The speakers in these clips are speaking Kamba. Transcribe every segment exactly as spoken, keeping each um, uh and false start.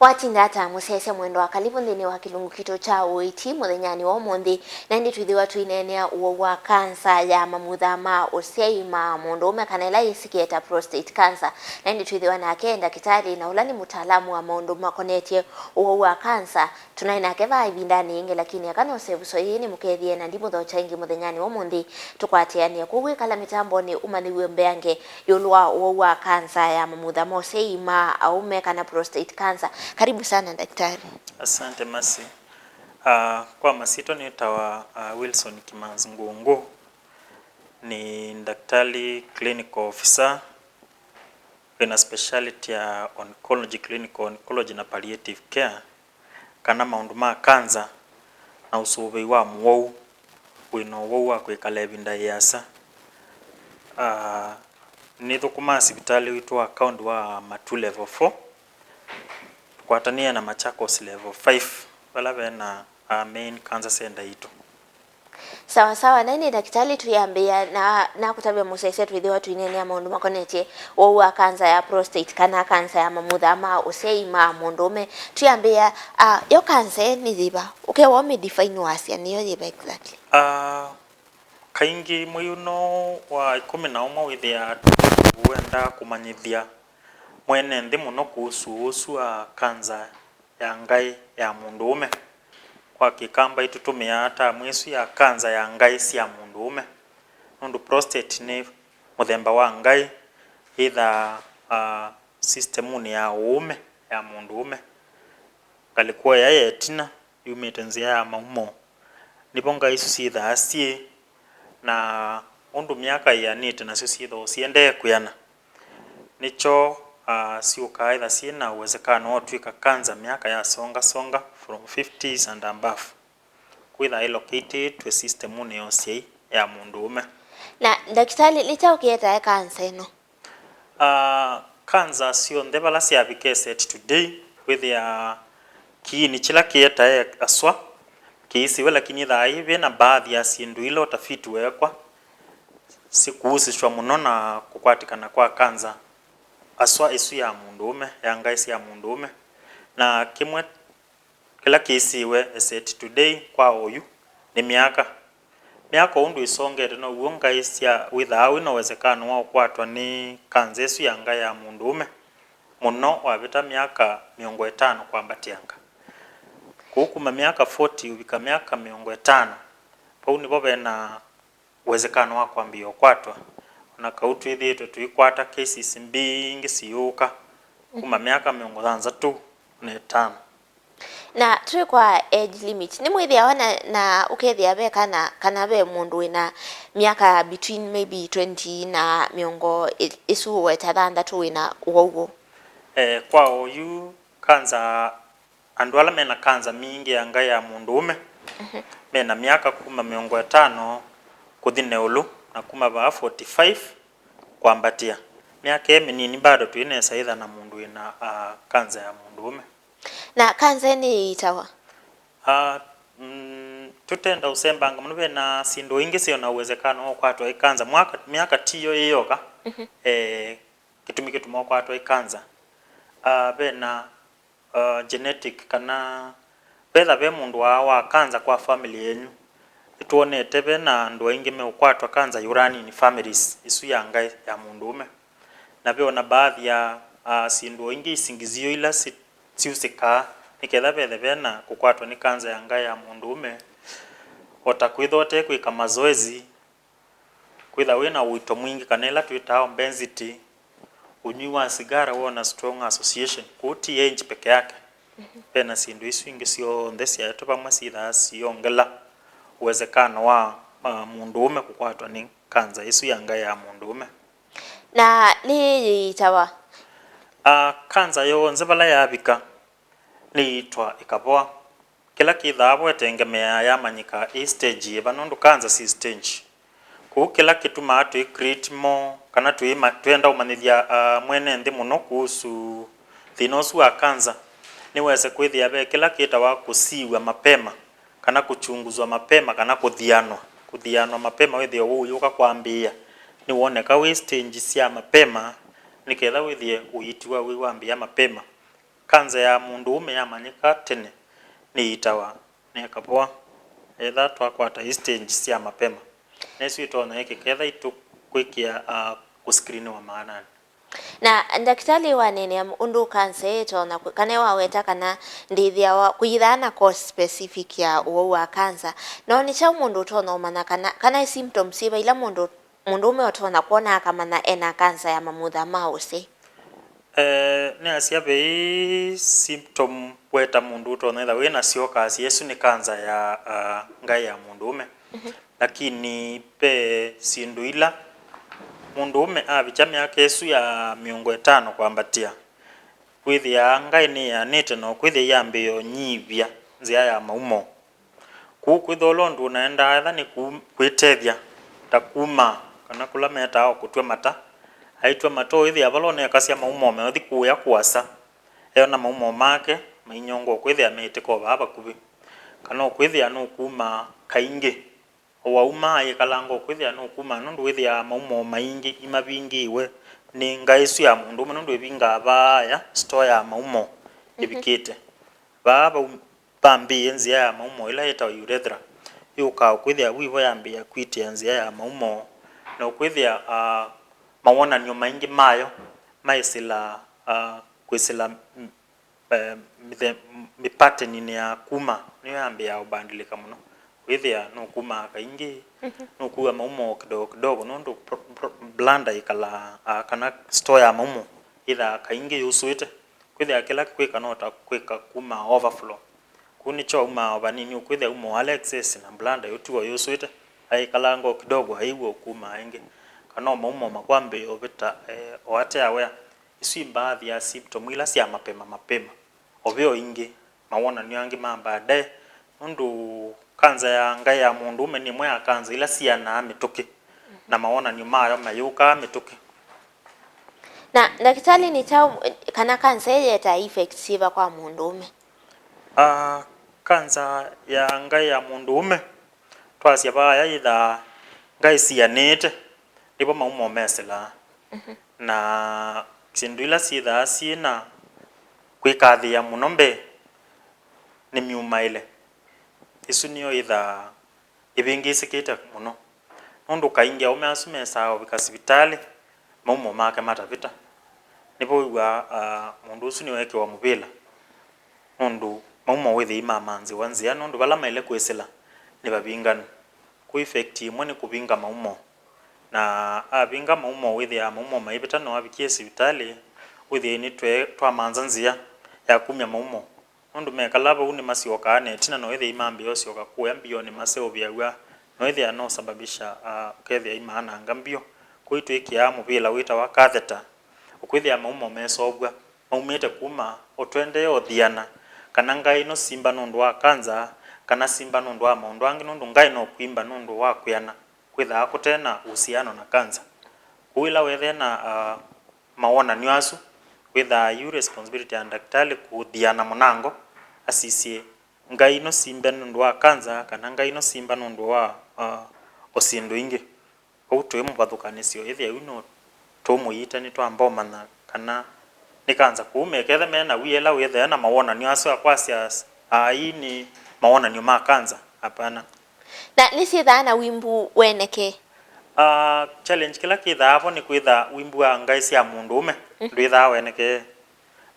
Watinda ata mũsyaĩĩsya mwendwa? Karibu nthĩnĩ wa kĩlungu kitũ kya ũiiti mũthenyanĩ wa ũmũnthĩ, na ĩndĩ twĩthĩwa tũineenea ũwau wa kanza ya mamutha ma ũsyai ma mũndũũme, kana ĩla yĩsĩkĩe ta prostate cancer. Na ĩndĩ twĩthĩwa nake ndakĩtalĩ, na ũla nĩ mũtaalamu wa maũndũ makonetye ũwau wa kanza. Tũnaĩ nake vaa ĩvindanĩ yĩngĩ, lakini aka nose ĩvuso yĩĩ nĩmũkethĩe na ndimũthokya ĩngĩ mũthenyanĩ wa ũmũnthĩ. Tũkwatĩanĩe kũu wĩkala mĩtambonĩ ũmanyĩw'e mbeange ĩũlũ wa ũwau wa kanza ya mamutha ma ũsyai ma aũme, kana prostate cancer. Karibu sana, daktari. Asante, Mercy. Ah, kwa masyĩtwa nĩtawa, ah, Wilson Kimanzi Ngungu. Nĩ ndakĩtalĩ clinical officer wĩna speciality ya oncology, clinical oncology na palliative care, kana maũndũ ma kanza na ũsũvĩi wa mũwau wĩna ũwau wa kwĩkala ĩvinda yĩasa. Ah, nĩthũkũmaa sivitalĩ witũ wa county wa Matuu Level four, tũkwatanĩe na Machakos Level five, vala vena, ah, main cancer center yitũ. Sawa sawa, na ĩndĩ ndakĩtalĩ, twĩambĩĩa na nakũtavya mũsyaĩĩsya twĩthĩwa tũineenea maũndũ makonetye ũwau wa kanza ya prostate kana kanza ya mamutha ma ũsyai ma mũndũũme. Twĩambĩĩa, ah, yo kanza ĩĩ nĩ yĩva? Ũkew'a ũmĩdefine wasya nĩyo yĩva exactly? Ah, kaingĩ mwei ũno wa ĩkũmi na ũmwe wĩthĩaa tũwendaa kũmanyĩthya mwene nthĩ mũno kũhusu ũsu wa kanza ya ngaĩ ya mũndũũme. Kwa Kĩkamba, ĩtũtũmĩaa tamu ĩsu ya kanza ya ngaĩ sya mũndũũme, nũndũ prostate nĩ mũthemba wa ngaĩ yĩthaa, ah, sistemunĩ ya ũũme ya mũndũũme. Ngalĩko ĩya ya ĩtina yumĩte nzĩa ya maumo, nĩvo ngaĩ isu syĩthaa syĩ, na ũndũ myaka ĩanĩte nasyo syĩthoo siendee kwĩana, nĩkyo, ah, syũkaa ĩtha syĩ na ũwezekano wa ũtw'ĩka kanza myaka yasongasonga, from fifties and above, kwĩthaa ĩlokĩtĩtw'e sistemunĩ ya ũsyai ya mũndũũme. Na ndakĩtalĩ, nĩ kyaũ kĩetae kanza ĩno? Ah, kanza syonthe vala syavika ĩseti today, wĩthĩaa kiini kĩla kĩetae aswa kĩisiwe, lakini ĩthaa yĩ vena mbaadhi ya syĩndũ ila ũtafiti weekwa sikuusĩsw'a mũno na kũkwatĩkana kwa kanza aswa ĩsu ya mũndũũme, ya ngaĩ sya mũndũũme. Na kĩmwe kĩla kĩisiwe ĩseti today kwa oyu nĩ myaka. Myaka ũndũ ĩsongete, now'o ngaĩ sya wĩthaa wĩna ũwezekano wa ũkwatwa nĩ kanza ĩsu ya ngaĩ ya mũndũũme mũno wavĩta myaka mĩongo ĩtano kwambatĩanga. Kũu kuma myaka forty ũvika myaka mĩongo ĩtano, vau nĩvo vena ũwezekano wa kwambĩĩa ũkwatwa. O na kau twĩthĩĩtwe tũikwata cases mbingĩ siyũka kuma myaka mĩongo thanthatũ na ĩtano. Na twĩ kwa age limit, nĩmwĩthĩawa na, na ũkethĩa ve kana, kana ve mũndũ wĩna myaka between maybe twenty na mĩongo ĩ-, ĩsu ũweta thanthatũ wĩna ũwau ũũ? Eh, kwa oyu kanza, andũ ala mena kanza mingĩ ya ngaĩ ya mũndũũme, mhm, mena myaka kuma mĩongo ĩtano kũthi na ĩũlũ, na kuma vaa forty-five kwambatĩa. Myaka ĩ mĩnini bado twĩ nesa ĩtha na mũndũ wĩna, ah, kanza ya mũndũũme. Na kanza ĩĩ nĩyĩitawa? Ah, mm, tũtenda ũsembanga mũno, vena syĩndũ ingĩ syĩ na uwezekano wa ũkwatwa ĩ kanza. Mwaka, myaka tiyo ĩyoka, mhm, eh, kĩtumi kĩtuma ũkwatwa ĩ kanza. Ah, vena, ah, genetic, kana vetha ve mũndũ wa, wa kanza kwa family yenyu. Nĩtwonete vena andũ aingĩ meũkwatwa kanza yũrani in families ĩsu ya ngaĩ ya mũndũũme. Na ve ona baadhi ya, ah, syĩndũ ingĩ isingizio ila si-, siusĩkaa nĩ ketha vethe vena kũkwatwa nĩ kanza ya ngaĩ ya mũndũũme, o ta kwĩthwa ũte kwĩka mazoezi, kwĩtha wĩ na ũito mwingĩ, kana ĩla twĩtaa obesity, ũnywi wa sigara wĩ na strong association. Kwoou ti age peke yake, mhm, ve na syĩndũ isu ingĩ syonthe syaetwe vamwe syĩthaa siyongela uwezekano wa, ah, mũndũũme kũkwatwa nĩ kanza ĩsu ya ngaĩ ya mũndũũme. Na nĩyĩitawa? Ah, kanza yonthe vala yavika, nĩyĩitwa ĩkavoa. Kĩla kĩthaa vo ĩtengemeaa yamanyĩka ĩ stage yĩva, nũndũ kanza syĩ stage. Kwoou kĩla kĩtumaa twĩ create more, kana twĩma-, twĩenda ũmanyĩthya, ah, mwene nthĩ mũno kũhusu thĩna ũsu wa kanza, nĩwese kwĩthĩa ve kĩla kĩtawa kũsiw'a mapema, kana kuchunguzwa mapema, kana kũthianwa. Kũthianwa mapema, wĩthĩe ũyũka kwambĩĩa nĩwoneka wĩ stage sya mapema, nĩ ketha wĩthĩe ũiiti wa wĩ wambĩĩa mapema. kanza ya mũndũũme yamanyĩka tene nĩyĩtawa na ĩkavoa, etha twakwata i stage sya mapema. Na ĩsu ĩtonya ĩkĩka etha ĩtũkwĩkĩa, ah, kũskiliniwa maananĩ. Na ndakĩtalĩ waneenea ũndũ kanza ĩtonya kwĩ-, kana waweta kana ndĩthĩawa kwĩyĩthaa na cause specific ya ũwau wa kanza. No nĩ kyaũ mũndũ ũtonya ũmanya kana, kana symptoms syĩva ila mũndũ, mũndũũme ũtonya kwona akamanya ena kanza ya mamutha ma ũsĩ? Eh, nĩasya vei symptom weta mũndũ ũtonya ĩtha wĩ nasyo ũkasya ĩsu nĩ kanza ya, ah, ngaĩ ya mũndũũme. Mhm. Lakini ve syĩndũ ila mũndũũme avikya myaka ĩsu ya mĩongo ĩtano kwambatĩa, kwĩthĩaa ngaĩ nĩyanĩte na ũkwĩthĩa yambĩĩa ũnyivya nzĩa ya maumo. Kũu kwĩthwa ũla ũndũ ũnaendaa etha nĩ ku-, kwĩtethya, ta kuma kana kũla metaa o kũtw'a mata. Aitw'a mata ũĩthĩa vala ũnekasya maumo meũthi kũya kũasa, eona maumo make mainyonga ũkwĩthĩa meĩtĩka o vaa vakuvĩ. Kana ũkwĩthĩa nũkuma kaingĩ. O wauma ayĩkalanga ũkwĩthĩa nũkuma nũndũ wĩthĩaa maumo maingĩ imavingĩĩwe nĩ ngaĩ ĩsu ya mũndũũme nũndũ ĩvingaa vaaya store ya maumo. Mhm. Ĩvikĩte. Vaa vau vambĩĩe nzĩa ya maumo ĩla yĩtawa urethra. Yũkaa ũkwĩthĩa vu ivo yambĩĩa kwitĩa nzĩa ya maumo na ũkwĩthĩa, ah, mawonany'o maingĩ mayo maĩsĩla, ah, kwĩsĩla, mm, eh, mĩthe-, mĩpateninĩ ya kuma nĩyo yambĩĩaa ũbandilĩka mũno. Wĩthĩa nũkumaa kaingĩ, mhm, nũkua maumo kidogo kidogo nũndũ pro-, pro-, bladder ĩkalaa, ah, kana store ya maumo yĩthaa kaingĩ yusũĩte. Kwĩthĩa kĩla kĩkwĩka no ta kwĩka kuma overflow. Kũu nĩkyo aumaa o vanini ũkwĩthĩa uma o ala excess na bladder yũtiwa yusũĩte, ayĩkalanga o kidogo ayĩw'a ũkumaa ĩngĩ. Kana o maumo makwambĩĩa ũvĩta, eh, o ate awea. Isu i mbaathi ya symptom ila sya mapema mapema. O ve o ingĩ, mawonany'o angĩ ma baadaye, nũndũ kanza ya ngaĩ ya mũndũũme nĩ ĩmwe ya kanza ila sianaa mĩtũkĩ, na mawonany'o mayo mayũkaa mĩtũkĩ. Na ndakĩtalĩ, nĩ kyaũ kana kanza ĩĩ yetaa effects syĩva kwa mũndũũme? Ah, kanza ya ngaĩ ya mũndũũme, twasya vaaya yĩthaa ngaĩ sianĩĩte, nĩvo maumo mesĩlaa. Mhm. Na syĩndũ ila syĩthaa syĩ na kwĩkathĩĩa mũno mbee nĩ myumaĩle. Ĩsu nĩyo yĩthaa ĩvĩngĩĩsĩkĩte mũno, nũndũ kaingĩ aũme asu mesaa ũvika sivitalĩ, maumo make matavĩta. Nĩvo wĩw'aa, ah, mũndũ ũsu nĩweekĩwa mũvĩla, nũndũ maumo wĩthĩi mamanzĩwa nzĩa, nũndũ vala maĩle kwĩsĩla nĩ vavinganu. Kũ effect ĩmwe nĩ kũvinga maumo, na avinga maumo wĩthĩaa maumo maivĩta no avikie sivitalĩ, wĩthĩe nĩtwe twamanza nzĩa ya kumya maumo. Nũndũ mekala vau nĩmasyokaa, na ĩtina no ĩthĩa imambĩĩa ũsyoka kũya mbionĩ maseũvĩaw'a, no ĩthĩa no sababisha, ah, ũkethĩa imaananga mbio. Kũu twĩkĩaa mũvĩla wĩtawa catheter, ũkwĩthĩa maumo mesovw'a maumĩte kuma, o tũendee ũthiana, kana ngaĩ ĩno simba nũndũ wa kanza, kana simba nũndũ wa maũndũ angĩ, nũndũ ngaĩ no kwimba nũndũ wa kwĩana kwĩthaa kũte na uhusiano na kanza. Kwoou ĩla wethĩa na, ah, mawonany'o asu, wĩthaa yu responsibility ya ndakĩtalĩ kũthiana mũnango, asisye ngaĩ ĩno simbe nũndũ wa kanza kana ngaĩ ĩno simba nũndũ wa, ah, o syĩndũ ingĩ. Kwoou twĩ mũvathũkanĩsyo, ĩthĩa yu no tũmũiita nĩtwamba ũmanya kana nĩ kanza kũu mekethe me na wia ĩla wĩthĩa na mawonany'o asu akwasya, aa, ii nĩ mawonany'o ma kanza, apana. Na nĩsyĩthaa na wimbu wenekee? Ah, challenge kĩla kĩthaa vo nĩ kwĩtha wimbu wa ngaĩ sya mũndũũme, mhm, ndwĩthaa wenekee.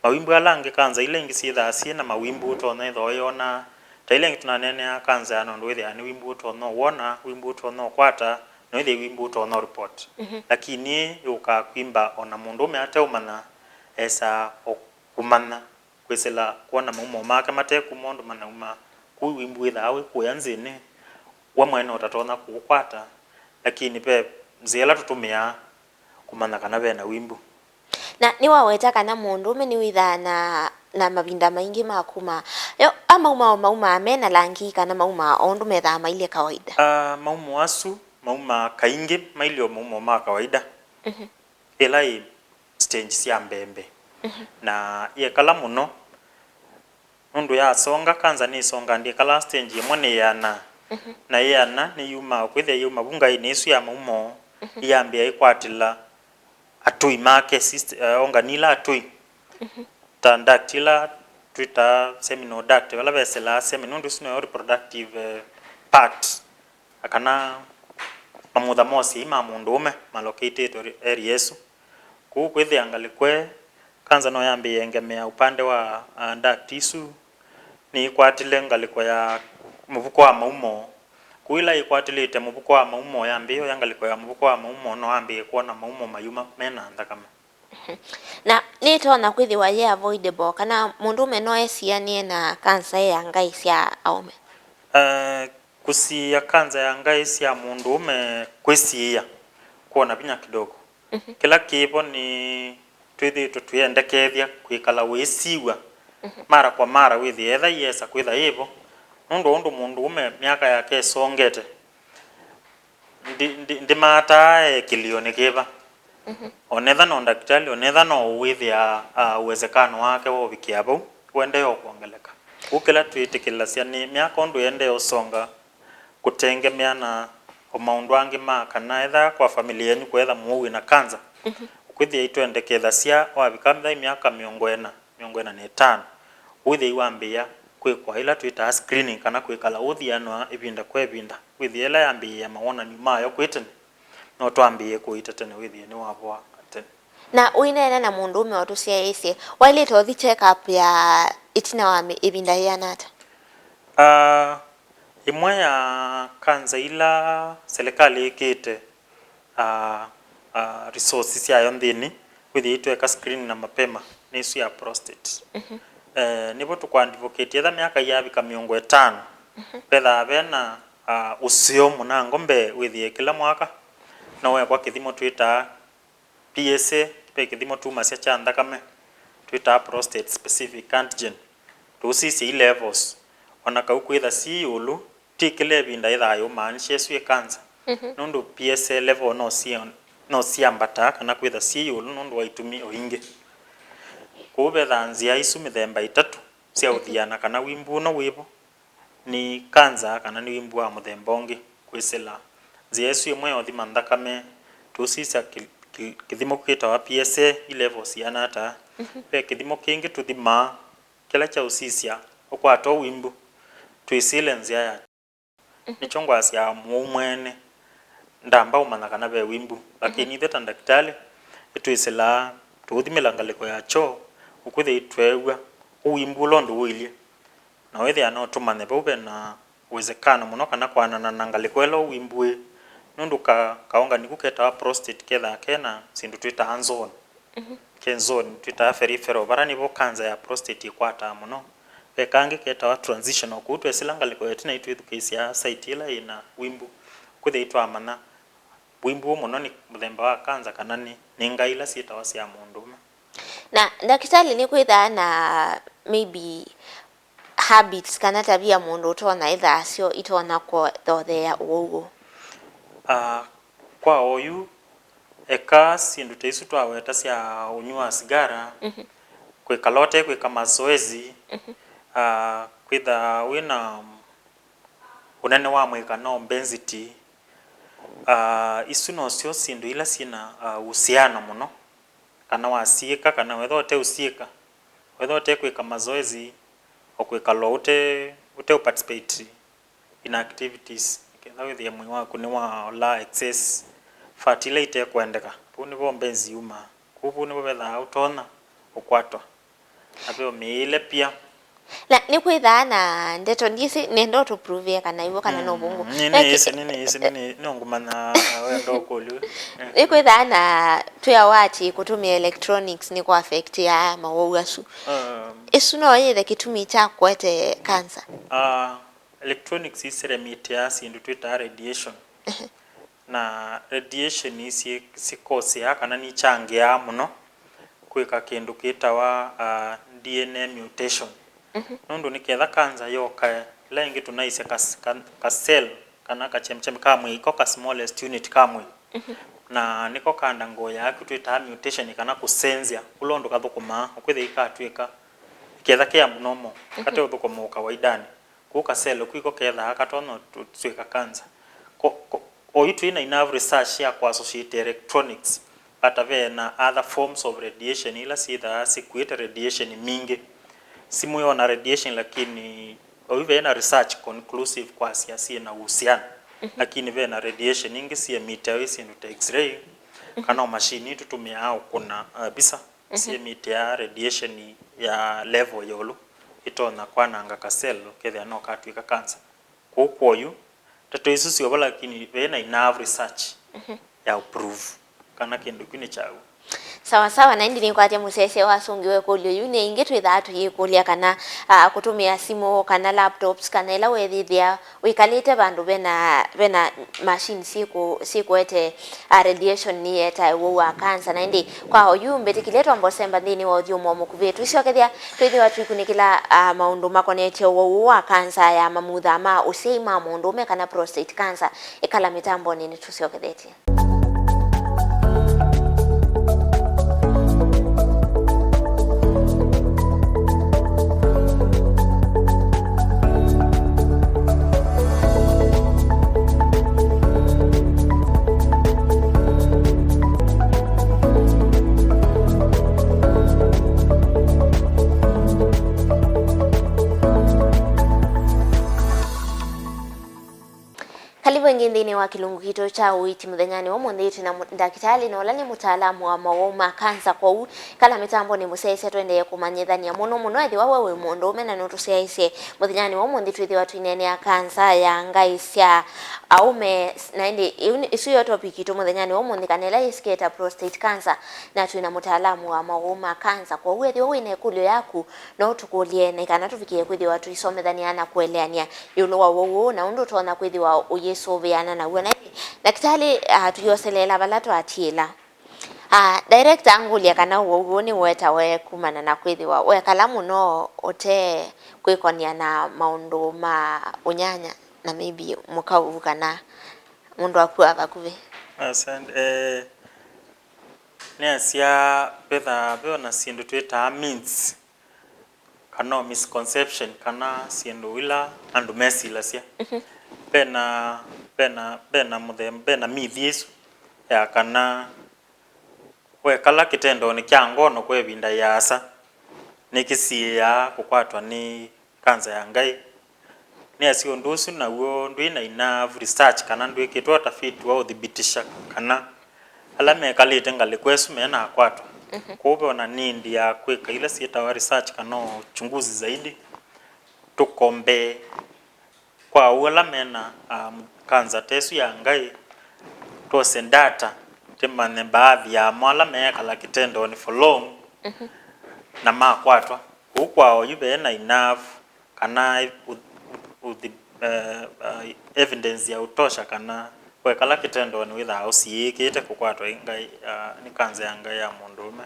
Mawimbu ala angĩ, kanza ila ingĩ syĩthaa syĩ na mawimbu ũtonya ĩthwa ũyona. Ta ila ingĩ tũnaneenea kanza ya nondo wĩthĩaa nĩ wimbu ũtonya ũwona, wimbu ũtonya ũkwata, na wĩthĩa wimbu ũtonya ũreport. Mhm. Lakini yũkaa kwimba o na mũndũũme ateũmanya, esaa o kũmanya kwĩsĩla kwona maumo make mate kuma ũndũ manauma. Kwoou wimbu wĩthaa wĩ kũya nzĩnĩ, we mwene ũtatonya kũũkwata, lakini ve nzĩa ila tũtũmĩaa kũmanya kana ve na wimbu. Na nĩwaweta kana mũndũũme nĩwĩthaa na, na mavinda maingĩ ma kuma. Yo, a maumo ao maumaa me na langi kana maumaa o ũndũ methaa mailye kawaida? Ah, maumo asu maumaa kaingĩ mailye o maumo ma kawaida. Mhm. Ĩla ĩ stage sya mbee mbee. Mhm. Na yekala mũno, nũndũ yasonga, kanza nĩsongaa, ndĩkalaa stage ĩmwe nĩyĩanaa. Mhm. Na yĩana nĩyumaa, ũkwĩthĩa yauma vu ngaĩnĩ ĩsu ya maumo, mhm, iyambĩĩa ĩkwatĩla atũi make, sist-, eh, ongani ila atũi. Mhm. ta duct ila twĩtaa seminal duct, vala vesĩlaa semen, nũndũ ĩsu nĩyo reproductive, eh, part, kana mamutha ma ũsyai ma mũndũũme ma located area ĩsu. Kũu kwĩthĩa ngalĩko ĩ, kanza no yambĩĩe ngemea upande wa, ah, duct isu nĩikwatile ngalĩko ya mũvuko wa maumo. Kũu ĩla ĩkwatĩlĩte mũvuko wa maumo, yambĩĩe ya ngalĩko ya mũvuko wa maumo, no wambĩĩe kwona maumo mayuma me na nthakame. Na nĩtonya kwĩthĩwa yĩ avoidable, kana mũndũũme no esianĩe na kanza ya ngaĩ sya aũme? Eh, kũsiĩĩa kanza ya ngaĩ sya mũndũũme kwĩsiĩĩa kwona vinya kidogo. Mhm. Kĩla kĩvo nĩ twĩthĩĩtwe tũyendekethya kwĩkala ũyĩsiw'a, mhm, mara kwa mara wĩthĩe etha yĩesa kwĩtha yĩvo, nũndũ wa ũndũ mũndũũme myaka yake ĩsongete, ndi, ndi, ndĩmataa e kĩlĩonĩ kĩva. Mhm. Onetha no ndakitali, onetha no ũwĩthĩa, ah, uwezekano wake wa ũvikĩa vau ũendee o kwongeleka. Kũu kĩla twĩtĩkĩlasya nĩ myaka ũndũ ĩendee ũsonga, kũtengemea na o maũndũ angĩ ma kana etha kwa famĩlĩ yenyu kũetha mũwau wĩna kanza, mhm, ũkwĩthĩa itwendekethasya wavika nthĩ myaka mĩongo ĩna, mĩongo ĩna na ĩtano, wĩthĩe wambĩĩa kwĩkwa ĩla twĩtaa screening, kana kwĩkala ũthianwa ĩvinda kwa ĩvinda, wĩthĩe ĩla yambĩĩa mawonany'o mayo kwĩ tene, no twambĩĩe kũita tene wĩthĩe nĩwavoa tene. Na ũineena na mũndũũme ũtũsyaĩĩsye, waĩlĩte ũthi check up ya ĩtina wa mĩ-, ĩvinda yĩana ata? Ah, ĩmwe ya kanza ila silikalĩ ĩkĩte, ah, ah, resource syayo nthĩnĩ, kwĩthĩa itweka screen na mapema, nĩ ĩsu ya prostate. Mhm. Eh, nĩvo tũkũ advocate, etha myaka yavika mĩongo ĩtano, mhm, vethaa vena, ah, ũseo mũnango mbee, wĩthĩe kĩla mwaka no wekwa kĩthimo twĩtaa P S A, ve kĩthimo tumasya kya nthakame twĩtaa prostate specific antigen. Tũũsisya i levels. O na kau kwĩtha syĩ ĩũlũ, ti kĩla ĩvinda yĩthaa yũmaanisha ĩsu ĩ kanza. Mhm. Nũndũ P S A level no syĩ-, no syambataa kana kwĩtha syĩ ĩũlũ nũndũ wa itumi o ingĩ. Kwoou vethaa nzĩa isu mĩthemba ĩtatũ sya, mhm, ũthiana kana wimbu ũno wĩvo. Nĩ kanza kana nĩ wimbu wa mũthemba ũngĩ kwĩsĩla. Nzĩa ĩsu ĩmwe ya ũthima nthakame, tũũsisya kĩ-, kĩ-, kĩthimo kĩtawa P S A, i levels siana ata. Mhm. Ve kĩthimo kĩngĩ tũthimaa kĩla kya ũsisya ũkwata wimbu, twĩsĩle nzĩa ya. Mhm. Nĩkyo ngwasya mũu mwene ndamba ũmanya kana ve wimbu. Lakini, mhm, ithe ta ndakĩtalĩ, nĩtwĩsĩlaa tũũthimĩla ngalĩko ya kyoo, ũkwĩthĩa tweew'a ũwimbu ũla ũndũ ũilyĩ. Na wĩthĩa no tũmanye vau ve na uwezekano mũno kana kwanana na ngalĩko ĩla ũwimbu wĩ, nũndũ ka-, kaũnganĩ ku ketawa prostate kethaa ke na syĩndũ twĩtaa nzone. Mhm. Ke nzone twĩtaa peripheral, vara nĩvo kanza ya prostate ĩkwataa mũno. Ve kangĩ ketawa transitional, kũu twesĩla ngalĩko ya ĩtina ĩtwĩthukĩĩsya site ĩla yĩ na wimbu, kwĩthĩa itwamanya wimbu ũũ mũno nĩ mũthemba wa kanza kana nĩ, nĩ ngaĩ ila syĩtawa sya mũndũũme. Na ndakĩtalĩ, nĩkwĩthaa na maybe habits kana tavia mũndũ ũtonya ĩthaa syo itonya kũthotheea ũwau ũũ? Ah, kwa oyu, eka syĩndũ ta isu twaweta sya ũnywi wa sigara, mhm, kwĩkala ũte kwĩka mazoezi, mhm, ah, kwĩtha wĩ na ũnene wa mwĩĩ kana obesity, ah, isu nosyo syĩndũ ila syĩna, ah, uhusiano mũno, kana wasyĩka, kana wetha ũteũsyĩka, wetha ũtekwĩka mazoezi, o kwĩkala ũte, ũteũparticipate in activities, nĩketha wĩthĩe mwĩĩ waku nĩwaola excess fat ila itekwendeka. Vau nĩvo obesity yumaa. Kũu vau nĩvo vethaa ũtonya ũkwatwa. Na ve o mĩĩle pia. Na nĩkwĩthaa na ndeto, ndyĩsĩ, nenda ũtũpruvie kana ivo kana no vũngũ. Mm, nĩ, nĩnĩĩsĩ, nĩnĩĩsĩ, nĩnĩ-, nĩngũmanya wenda ũkũlyo. Nĩkwĩthaa na twĩawa atĩ kũtũmĩa electronics nĩkũ affectĩaa mawau asu. Um, ĩsu no yĩthe kĩtumi kya kũete cancer? Ah, electronics iseremitĩaa syĩndũ twĩtaa radiation. Ehe. Na radiation syĩ-, syĩkosea kana nikyangĩaa mũno kwĩka kĩndũ kĩtawa, ah, D N A mutation. Mhm. Nũndũ nĩketha kanza yoka, ĩla ĩngĩ tũnaisye ka, ka, ka cell kana kachemchemi ka mwĩĩ, iko ka smallest unit ka mwĩĩ. Mhm. Na nĩko kanda ngoo yaku twĩtaa mutation kana kũsenzya ũla ũndũ kathũkũmaa, ũkwĩthĩa ikatw'ĩka ketha ke abnormal, mhm, kate ũthũkũma ũkawaidanĩ. Kũu kaselo kwiko kethaa katonya ũtw'ĩka cancer. Ko, ko, oyu twĩ na enough research ya kũ associate electronics Ata ve na other forms of radiation ila syĩthaa sikuĩte radiation mingĩ. Simũ yona radiation, lakini oyu ve na research conclusive kwasya syĩ na uhusiano. Lakini ve na radiation ingĩ syĩ emit ĩ syĩndũ ta x-ray, kana o machine ii tũtũmĩaa ũkũna, uh, visa, syĩ emit radiation ya level ya ĩũlũ, ĩtonya kwananga ka cell kethĩa no katw'ĩka cancer. Kwoou kwa oyu, ndeto isu syĩ vo, lakini ve na enough research ya prove kana kĩndũ kĩu nĩ kya w'o. Sawa sawa, na ĩndĩ nĩkwatya mũsyaĩĩsya wa asungi wa ĩkũlyo yu, nĩ ingĩ twĩthaa tũyĩkũlya kana, ah, kũtũmĩa simũ kana laptops kana ĩla weethĩthĩa wĩkalĩte vandũ vena, vena machine syĩkũ-, syĩkũete, ah, radiation nĩyĩetae ũwau wa cancer. Na ĩndĩ kwa oyu mbĩtĩkĩlye twambe ũsemba nthĩnĩ wa ũthyũmũo mũkuvĩ. Tũisyokethya twĩthĩwa tũikunĩkĩla, ah, maũndũ makonetye ũwau ũũ wa cancer ya mamutha ma ũsyai ma mũndũũme kana prostate cancer. Ĩkala mĩtambonĩ, nĩtũsyokethetye. Kalĩvu ĩngĩ nthĩnĩ wa kĩlungu kitũ kya ũiiti mũthenyanĩ wa ũmũnthĩ. Twĩ na mũ-, ndakĩtalĩ, na ũla nĩ mũtaalamu wa mawau ma kanza. Kwoou, kala mĩtambonĩ mũsyaĩĩsya tũendee kũmanyĩthany'a mũno mũno ethĩwa we wĩ mũndũũme na nũtũsyaĩĩsye. Mũthenyanĩ wa ũmũnthĩ twĩthĩwa tũineenea kanza ya ngaĩ sya aũme, na ĩndĩ ĩu nĩ, ĩsu yo topic itũ mũthenyanĩ wa ũmũnthĩ, kana ĩla yĩsĩkĩe ta prostate cancer, na twĩ na mũtaalamu wa mawau ma kanza. Kwoou ethĩwa wĩ na ĩkũlyo yaku, no ũtũkũlye, na kana tũvikĩe kwĩthĩwa tũisomethany'a na kũeleanĩa ĩũlũ wa ũwau ũũ na ũndũ ũtonya kwĩthĩwa ũyĩsũvĩana naw'o. Na ĩndĩ, ndakĩtalĩ, ah, tũyoseleela vala twatiĩla. Ah, director angũlya kana ũwau ũũ nĩwetawe kumana na kwĩthĩwa wekala mũno ũte kwĩkonĩa na maũndũ ma ũnyanya na maybe mũkau kana mũndũ waku wa vakuvĩ. Asante. Eh, nĩasya vethaa ve o na syĩndũ twĩtaa myths, kana o misconception, kana syĩndũ ila andũ mesilasya. Mhm. Vena, vena, vena mũthemba, vena myth ĩsu ya kana wekala kĩtendonĩ kya ngono kwa ĩvinda ĩasa, nĩkĩsiĩĩaa kũkwatwa nĩ kanza ya ngaĩ. Nĩasya ũndũ ũsu naw'o ndwĩ na enough research kana ndwĩkĩtwe ũtafiti wa ũthibitisha kana ala mekalĩte ngalĩko ĩsu menakwatwa. Mhm. Kwoou ve o na need ya kwĩka ila syĩtawa research kana uchunguzi zaidi, tũkombe kwa ũu ala mena, um, kanza ta ĩsu ya ngaĩ, twose data, tĩmanye baadhi yamo ala meekala kĩtendonĩ for long, mhm, na makwatwa. Kũu kwa oyu ve na enough kana u-, u-, uthi-, eh, eh, evidence ya utosha kana wekala kĩtendonĩ wĩthaa ũsiĩĩkĩte kũkwatwa nĩ ngaĩ, ah, nĩ kanza ya ngaĩ ya mũndũũme.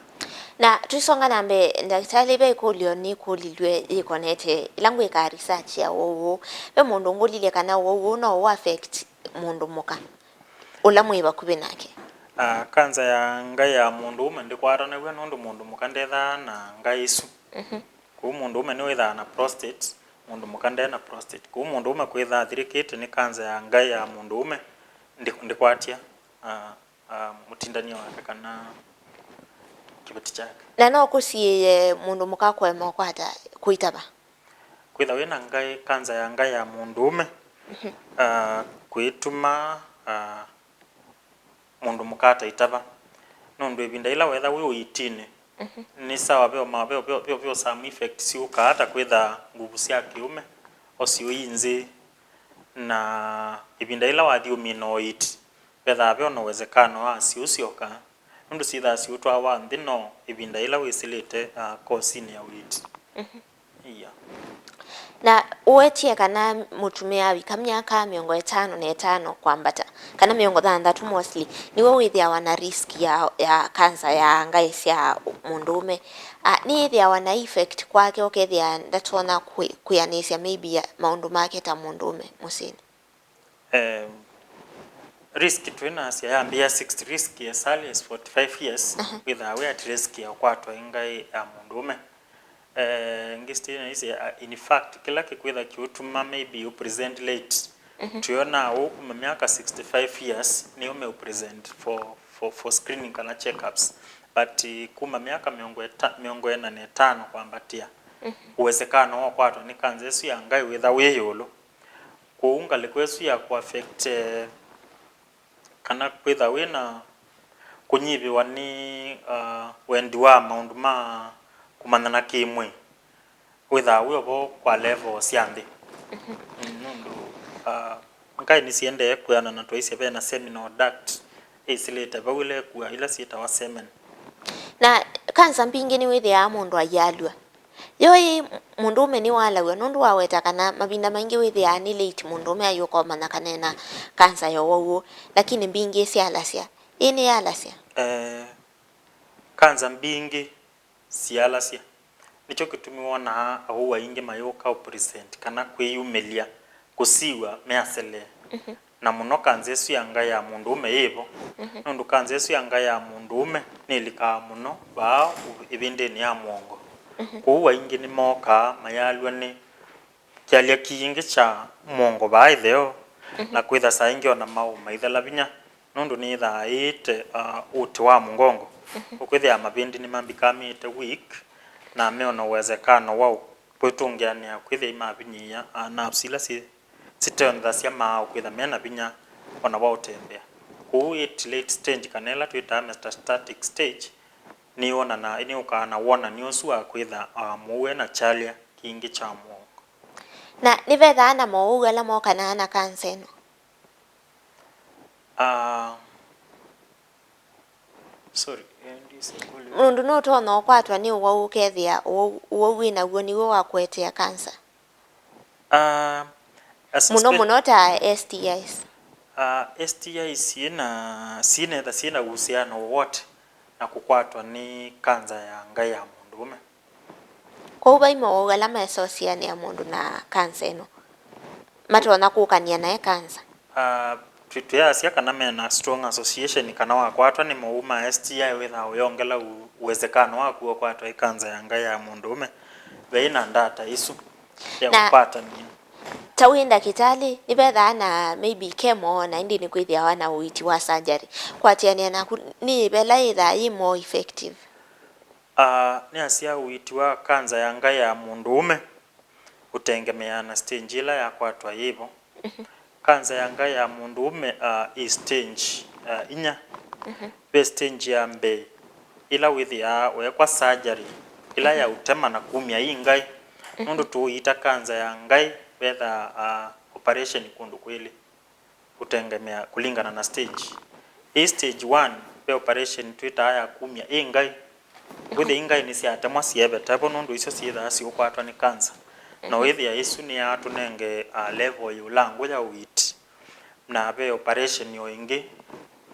Na tũisonga na mbee, ndakĩtalĩ, ve ĩkũlyo nĩkũlilw'e yĩkonetye ĩla ngwĩkaa research ya ũwau ũũ. Ve mũndũ ũngũlilye kana ũwau ũũ no ũ affect mũndũ mũka ũla mwĩ vakuvĩ nake. Ah, kanza ya ngaĩ ya mũndũũme ndĩkwatanaw'a nũndũ mũndũ mũka ndethaa na ngaĩ ĩsu. Mhm. Kũu mũndũũme nĩwĩthaa na prostate, mũndũ mũka nde na prostate. Kũu mũndũũme kwĩthaa athirĩkĩte nĩ kanza ya ngaĩ ya mũndũũme, ndĩ-, ndĩkwatya, ah, ah, mũtindany'a wake kana kĩveti kyake. Na no kũsiĩĩe mũndũ mũka kũema ũkwata kũitava? Kwĩtha wĩ na ngaĩ, kanza ya ngaĩ ya mũndũũme, mhm, ah, kwĩtuma, ah, mũndũ mũka ataitava. Nũndũ ĩvinda yĩla wetha wĩ ũiitinĩ, mhm, nĩ sawa ve o ma-, ve o, ve o, ve o, ve o some effect syũkaa ta kwĩtha nguvu sya kĩũme o syũi nzĩ, na ĩvinda yĩla wathi ũmina ũiiti, vethaa ve o na uwezekano wa syũu syoka, nũndũ syĩthaa siũtwawa nthĩ no ĩvinda yĩla wĩsĩlĩte, ah, kosinĩ ya ũiiti. Mhm. Ia. Na ũwetie kana mũtumĩa avika myaka mĩongo ĩtano na ĩtano kwambata, kana mĩongo thanthatũ mostly, nĩwe wĩthĩawa na risk ya, ya kanza ya ngaĩ sya mũndũũme. Ah, nĩyĩthĩawa na effect kwake, ũkethĩa ndatonya kwĩ-, kwĩanĩsya maybe ya maũndũ make ta mũndũũme mũsyĩnĩ. Eh, risk twĩnasya yambĩĩa sixty, risk as early as forty-five years, aha, wĩthaa wĩ at risk ya ũkwatwa ĩ ngaĩ ya mũndũũme. Eh, ĩngĩ sitĩnaisye, uh, in fact, kĩla kĩkwĩtha kĩũtuma maybe ũ present late. Mhm. Twĩonaa ũu kuma myaka sixty-five years, nĩo me ũ present for for, for screening kana checkups. But, eh, kuma myaka mĩongo ĩta-, mĩongo ĩna na ĩtano kwambatĩa, mhm, uwezekano wa ũkwatwa nĩ kanza ĩsu ya ngaĩ wĩtha wĩ ĩũlũ. Kwoou ngalĩko ĩsu ya kũaffect, eh, kana kwĩtha wĩ na kũnyivĩwa nĩ, uh, wendi wa maũndũ ma kũmanyana kĩ-mwĩĩ wĩthaa wĩ o vo kwa level sya nthĩ. Mhm. Mm, nũndũ, uh, ngaĩ nĩsiendee kwĩanana, twaisye ve na seminal duct ĩsilĩte vau ĩla ĩkuaa ila syĩtawa semen. Na kanza mbingĩ nĩwĩthĩaa mũndũ ayalw'a. Yo ĩ, mũndũũme nĩwalaw'a nũndũ waweta kana mavinda maingĩ wĩthĩaa nĩ late mũndũũme ayũka ũmanya kana ena kanza ya ũwau ũũ, lakini mbingĩ syalasya. Ĩ nĩyalasya? Eh, kanza mbingĩ sialasya. Nĩkyo kĩtumi wonaa awau aingĩ mayũka ũpresent kana kwĩyumĩlya kũsiw'a measelee. Mhm. Na mũno kanza ĩsu ya ngaĩ ya mũndũũme yĩ vo. Mhm. Nũndũ kanza ĩsu ya ngaĩ ya mũndũũme nĩlĩkaa mũno vaa ĩvĩndĩnĩ ya mũongo. Mhm. Kwoou aingĩ nĩmokaa mayalw'a nĩ kyalya kingĩ kya mũongo vaa ĩtheo, mhm, na kwĩtha saa ingĩ ona maũũ maithela vinya, nũndũ nĩyĩthaa ĩĩte, uh, ũtĩ wa mũngongo. Mhm. Ũkwĩthĩa mavĩndĩ nĩmambikamĩte weak, na me ona uwezekano wa kwĩtũngĩanĩa kwĩthĩa imavinyĩĩa, uh, nerves ila syĩ sitenthasya maaũ kwĩtha me na vinya o na wa ũtembea. Kwoou ĩti late stage, kana ĩla twĩtaa metastatic stage, nĩyonana-, nĩyũkaa na wonany'o ũsu wa kwĩtha, ah, mũu e na kyalya kingĩ kya mũongo. Na nĩvethaa na mowau ala mokanaa na kanza ĩno? Ah, sorry, eh, ndisĩ kũlĩ- Mũndũ nũtonya ũkwatwa nĩ ũwau ũkethĩa ũwau, ũwau wĩ naw'o nĩw'o wakũetea kanza? Ah, a mũno suspect- mũno ta S T Is. Ah, S T Is syĩna, syĩnetha syĩna uhusiano wowote na kũkwatwa nĩ kanza ya ngaĩ ya mũndũũme. Kwoou vai mowau ala maesosianĩa mũndũ na kanza ĩno matonya kũũkany'a naĩ kanza? Ah, twĩ-, twĩasya kana mena strong association kana wakwatwa nĩ mowau ma S T I wĩthaa ũyongela u-, uwezekano waku wa ũkwatwa ĩ kanza ya ngaĩ ya mũndũũme. Veĩ na ndata ĩsu ya na kũkwatany'a. Ta wĩ ndakĩtalĩ, nĩvethaa na maybe chemo na ĩndĩ nĩkwĩthĩawa na ũiiti wa surgery. Kwatĩanĩa naku, nĩ yĩva ĩla yĩthaa yĩ more effective? Ah, nĩasya ũiiti wa kanza ya ngaĩ ya mũndũũme ũtengemeaa na stage ĩla yakwatwa yĩvo. Mhm. Kanza ya ngaĩ ya mũndũũme, ah, ĩ stage, ah, inya. Mhm. Ve stage ya mbee, ĩla wĩthĩaa weekwa surgery, ĩla ya, mhm, ũtema na kumya ĩ ngaĩ. Mhm. Nũndũ tũũiita kanza ya ngaĩ, vethaa, ah, operation kũndũ kwĩlĩ. Kũtengemea kũlingana na stage. Ĩ stage one, ve operation twĩtaa ya kumya ĩ ngaĩ. Wĩthĩa ĩ ngaĩ nĩsyatemwa syeevete vo nũndũ isyo syĩthaa siũkwatwa nĩ kanza. Na wĩthĩa ĩsu nĩyatũnenge, ah, level ĩũlangũ ya ũiiti. Na ve operation o ĩngĩ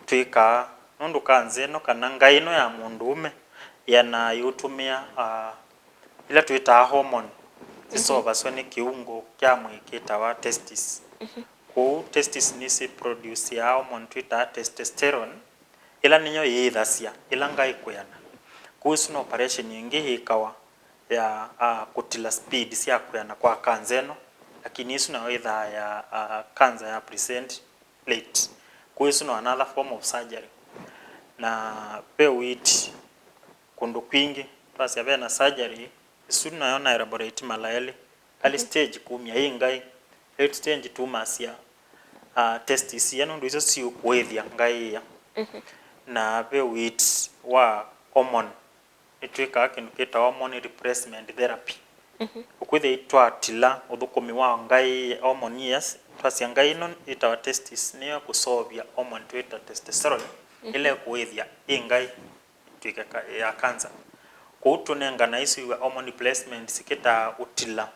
twĩkaa nũndũ kanza ĩno kana ngaĩ ĩno ya mũndũũme ĩanaa ĩũtũmĩa, ah, ila twĩtaa hormone, mhm, sisovasw'a nĩ kĩungo kya mwĩĩ kĩtawa testis. Mhm. Kwoou testis nĩsyĩ produceaa hormone twĩtaa testosterone, ĩla nĩyo yĩĩthasya ĩla ngaĩ kwĩana. Kwoou ĩsu nĩ operation ĩngĩ yĩkawa ya, a, kũtila speed sya kwĩana kwa kanza ĩno, lakini ĩsu nayo yĩthaa ya, a, kanza ya present late. Kwoou ĩsu no another form of surgery. Na ve ũiiti kũndũ kwingĩ, twasya ve na surgery, ĩsu nayo na elaborate mala elĩ. Early, mhm, stage kumya ĩ ngaĩ, late stage tumasya, ah, testis ĩya nũndũ iso siũkũĩthya ngaĩ ĩya. Mhm. Na ve ũiiti wa hormone, nĩtwĩkaa kĩndũ kĩtawa hormone replacement therapy. Mhm. Ũkwĩthĩa twatila ũthũkũmi wa ngaĩ, hormone ĩya, twasya ngaĩ ĩno ĩtawa testis, nĩyo ĩkũseũvya hormone twĩta testosterone, mhm, ĩla ĩkũĩthya ĩ ngaĩ ĩtw'ĩke ka-, ya kanza. Kwoou tũnengana ĩsu ya hormone replacement sikĩtaa ũtila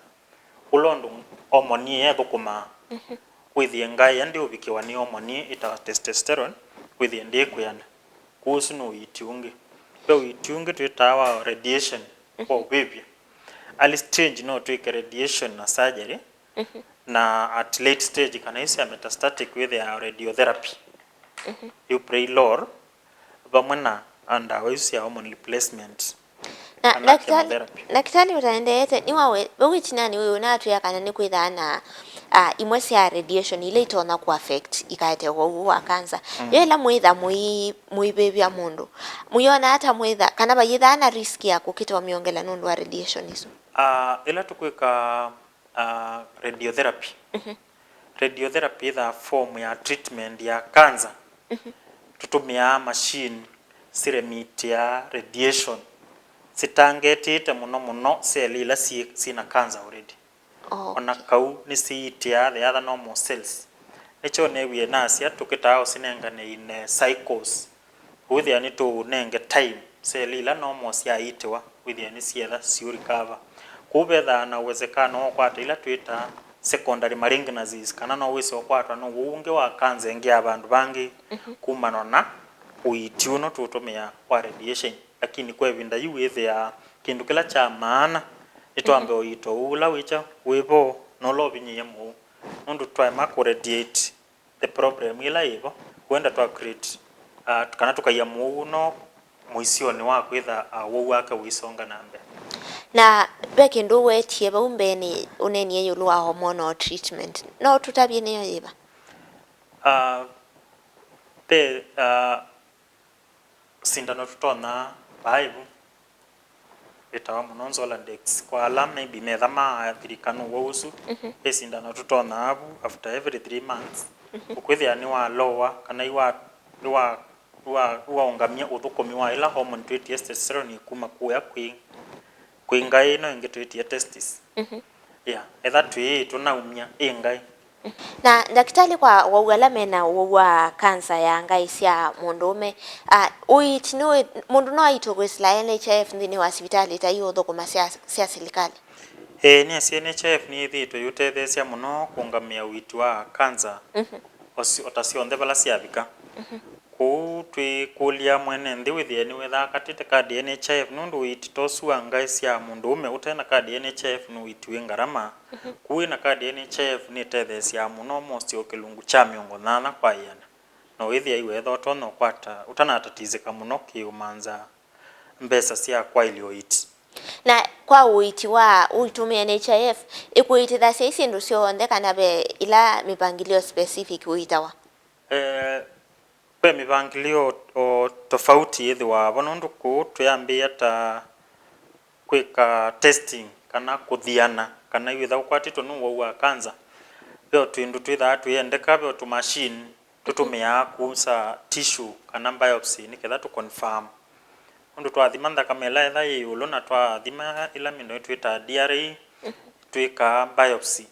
ũla ũndũ hormone ĩya ĩthũkũmaa, mhm, kwĩthĩe ngaĩ ĩya ndĩũvikĩwa nĩ hormone ĩtawa testosterone, kwĩthĩe ndĩkwĩana. Kwoou ũsu nĩ ũiiti ũngĩ. Ve ũiiti ũngĩ twĩtaa wa radiation, mhm, kwa ũvĩvya. Early stage no twĩke radiation na surgery, mhm, na at late stage kana ĩsu ya metastatic wĩthĩaa radiotherapy. Mhm. Yu Praylor, vamwe na, na ndawa isu sya hormone replacement. Na kana ndakĩtalĩ, chemotherapy. Ndakĩtalĩ ũtaendeete, nĩwawe, vau ĩtinanĩ wĩ ũnatwĩa kana nĩkwĩthaa na, ah, imwe sya radiation ila itonya kũ affect ikaete ũwau wa cancer. Mm. Yo ĩla mwĩtha mũi-, mũivĩvya mũndũ, mũyona ata mwĩtha, kana vayĩthaa na risk ya kũkĩta ũmĩongela nũndũ wa radiation isu? Ah, ĩla tũkwĩka, ah, radiotherapy. Mhm. Radiotherapy ĩthaa form ya treatment ya cancer. Mhm. Tũtũmĩaa machine siremitiaa radiation sitangetĩte mũno mũno cell ila syĩ, syĩna cancer already. Oh, ona okay. Kau nĩsiitĩaa the other normal cells. Nĩkyo neewie nasya tũkĩtaa ũsinengane in, eh, cycles. Wĩthĩa nĩtũũnenge time, cell ila normal syaitĩwa, wĩthĩa nĩsyetha syũ recover. Kwoou vethaa na uwezekano wa ũkwata ila twĩtaa secondary malignancies, kana no wĩse ũkwatwa nĩ ũwau ũngĩ wa kanza ĩngĩ ya vandũ vangĩ, mhm, kumana na ũiiti ũno tũũtũmĩa wa radiation. Lakini kwa ĩvinda yu wĩthĩaa kĩndũ kĩla kya maana nĩ twambe, mhm, ũiito ũũ ũla wĩkya wĩ vo na ũla ũvinyĩĩe mũu, nũndũ twaema kũ radiate the problem ĩla yĩ vo, huenda twa create, uh, kana tũkaia mũuo no mũisyonĩ wa kwĩtha, uh, ũwau wake ũisonga na mbee. Na ve kĩndũ ũwetie vau mbeenĩ, ũneenie ĩũlũ wa hormonal treatment. No ũtũtavye nĩyo yĩva? Uh, ve, uh, sindano tũtonyaa vaa ĩvu ĩtawa mũno Zoladex. Kwa ala maybe metha maathirika nĩ ũwau ũsu, mhm, ve sindano tũtonyaa vu after every three months, mhm, ũkwĩthĩa nĩwalowa kana iwa-, iwa-, iwa-, iwaũngamya ũthũkũmi wa ĩla hormone twĩtie testosterone kuma kũya kwĩ, kwĩ ngaĩ ĩno ĩngĩ twĩtie testis. Mhm. Yeah, etha twĩĩ tũnaumya ĩ ngaĩ. Na ndakĩtalĩ, kwa wau ala mena ũwau wa kanza ya ngaĩ sya mũndũũme, ah, ũiiti nĩ, mũndũ no aitwe kwĩsĩla N H I F nthĩnĩ wa sivitalĩ ita iũthũkũma sya, sya silikalĩ? Ĩĩ, nĩasya N H I F nĩyĩthĩĩtwe ĩũtetheesya mũno kũũngamĩa ũiiti wa kanza, mhm, o si-, o ta syonthe vala syavika. Mhm. Kwoou twĩkũlya mwene nthĩ wĩthĩe nĩwethaa akatĩte kadi ya N H I F, nũndũ ũiiti ta ũsu wa ngaĩ sya mũndũũme ũte na kadi ya N H I F nĩ ũiiti wĩ ngarama. Mhm. Kwoou wĩ na kadi ya N H I F nĩtetheesyaa mũno, mostly o kĩlungu kya mĩongo nyanya kwa ĩana. Na ũyĩthĩa iwetha ũtonya ũkwata ũtanatatĩsĩka mũno kĩũmanza mbesa sya kwaĩlya ũiiti. Na kwa ũiiti wa ũitũmĩa N H I F, ĩkũiitĩthasya ĩ syĩndũ syonthe kana ve ila mĩvangĩlyo specific ũiitawa? Eh, ve mĩvangĩlyo o, o tofauti yĩthĩwaa vo, nũndũ kũu twĩambĩĩa ta kwĩka testing kana kũthiana kana wĩtha ũkwatĩtwe nĩ ũwau wa kanza. Ve o twĩndũ twĩthaa tũyendeka, ve o tũmachine tũtũmĩaa kusa tissue kana biopsy nĩ ketha tũ confirm. Nũndũ twathima nthakame ĩla etha yĩ ĩũlũ na twathima ĩla mĩndũ twĩtaa D R E, twĩkaa biopsy.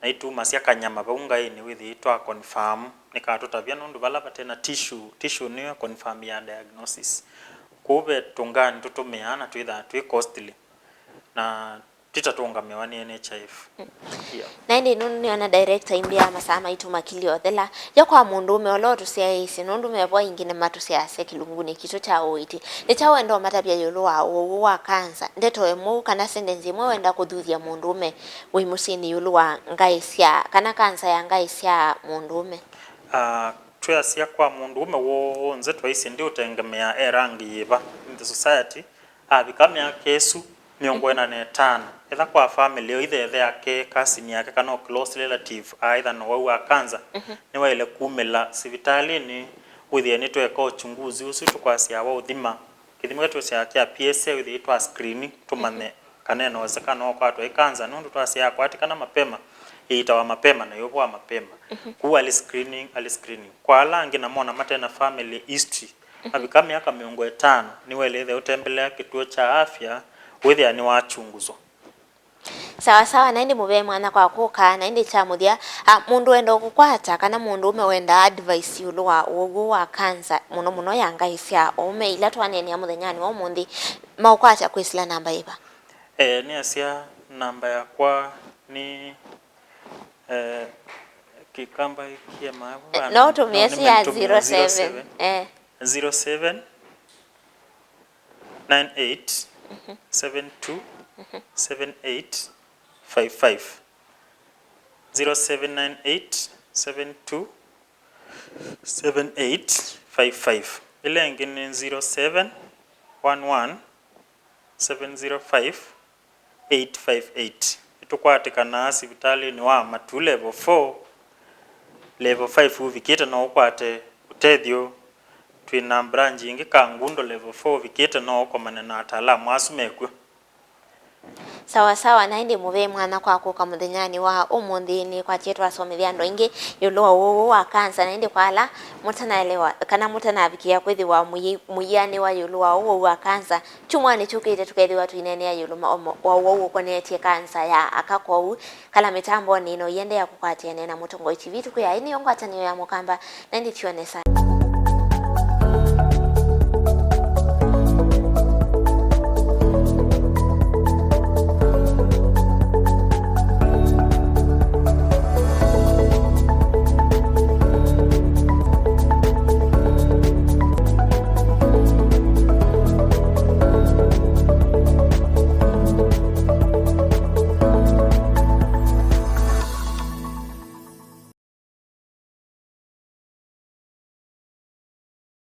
Na itumasya kanyama vau ngaĩnĩ wĩthĩĩtwa confirm nĩkatũtavya, nũndũ vala vate na tissue, tissue nĩyo confirm ya diagnosis. Kwoou ve tũngani tũtũmĩaa na twĩthaa twĩ costly na tũtatũngamĩwa nĩ N H I F. Mm. Yeah. Na ĩndĩ nũndũ nĩona director imbĩa masaa maitũ makilye ũthela, yo kwa mũndũũme ũla ũtũsyaĩĩsye, nũndũ mevo aingĩ nĩmatũsyaasya kĩlungunĩ kitũ kya ũiiti, nĩ kyaũ wenda ũmatavya ĩũlũ wa ũwau wa kanza? Ndeto ĩmwe kana sentence ĩmwe wenda kũthuthya mũndũũme wĩ mũsyĩnĩ ĩũlũ wa ngaĩ sya, kana kanza ya ngaĩ sya mũndũũme? Ah, twĩasya kwa mũndũũme w'onthe twaisye ndiũtengemea e rangi yĩva in the society, avika myaka ĩsu mĩongo ĩna na ĩtano, etha kwa family yo, ithe, ĩthe yake, cousin yake, kana o close relative aaĩtha na ũwau wa kanza, mhm, nĩwaĩle kumĩla sivitalĩnĩ wĩthĩe nĩtweka uchunguzi ũsu tũkwasya wa ũthima. Kĩthimo kĩtũsyaa kya P S A wĩthĩe twa screen tũmanye, mhm, kana ena uwezekano wa ũkwatwa ĩ kanza, nũndũ twasya yakwatĩkana mapema, ĩitawa mapema na yũvwa mapema. Mhm. Kũu early screening, early screening. Kwa ala angĩ na mona mate na family history, mhm, avika myaka mĩongo ĩtano, nĩwaĩle ĩthe ũtembelea kĩtuo kya afya wĩthĩa nĩwachunguzwa. Sawa sawa, na ĩndĩ mũvee mwanya kwa kũka, na ĩndĩ kya mũthya, a, mũndũ wenda ũkũkwata, kana mũndũũme wenda advice ĩũlũ wa ũwau wa kanza, mũno mũno ya ngaĩ sya aũme, ila twaneenea mũthenyanĩ wa ũmũnthĩ, maũkwata kwĩsĩla namba ĩva? Eh, nĩasya namba yakwa nĩ, eh, Kĩkamba kĩemaa vu. Eh, vana. No ũtũmĩe no, sya nĩme nĩtũmĩe zero seven. Zero seven. Eh. Zero seven nine eight seven two seven eight five five. Zero seven nine eight seven two seven eight five five. Ĩla ĩngĩ nĩ zero seven one one seven zero five, eight five eight. Nĩtũkwatĩkanaa sivitalĩnĩ wa Matuu Level four. Level five ũvikĩte no ũkwate ũtethyo. Twĩ na branch ĩngĩ Kangundo Level four ũvikĩte no ũkomane na ataalamu asu mekw'o. Sawa sawa, na ĩndĩ mũvee mwanya kwa kũka mũthenyanĩ wa ũmũnthĩ. Nĩkwatie twasomethya andũ aingĩ ĩũlũ wa ũwau wa kansa, na ĩndĩ kwa ala mũtanaelewa kana mũtanavikĩa kwĩthĩwa mũyĩ- mũyĩanĩwa ĩũlũ wa ũwau wa kansa, kyumwanĩ kyũkĩte tũkethĩwa tũineenea ĩũlũ ma- omo- wa ũwau ũkonetye kansa ya aka. Kwoou kala mĩtambonĩ ĩno ĩendea kũkwatĩanĩa na Mũtongoi T V. Tũkwĩaĩnĩ yo ngwatanĩo ya Mũkamba, na ĩndĩ twĩone sa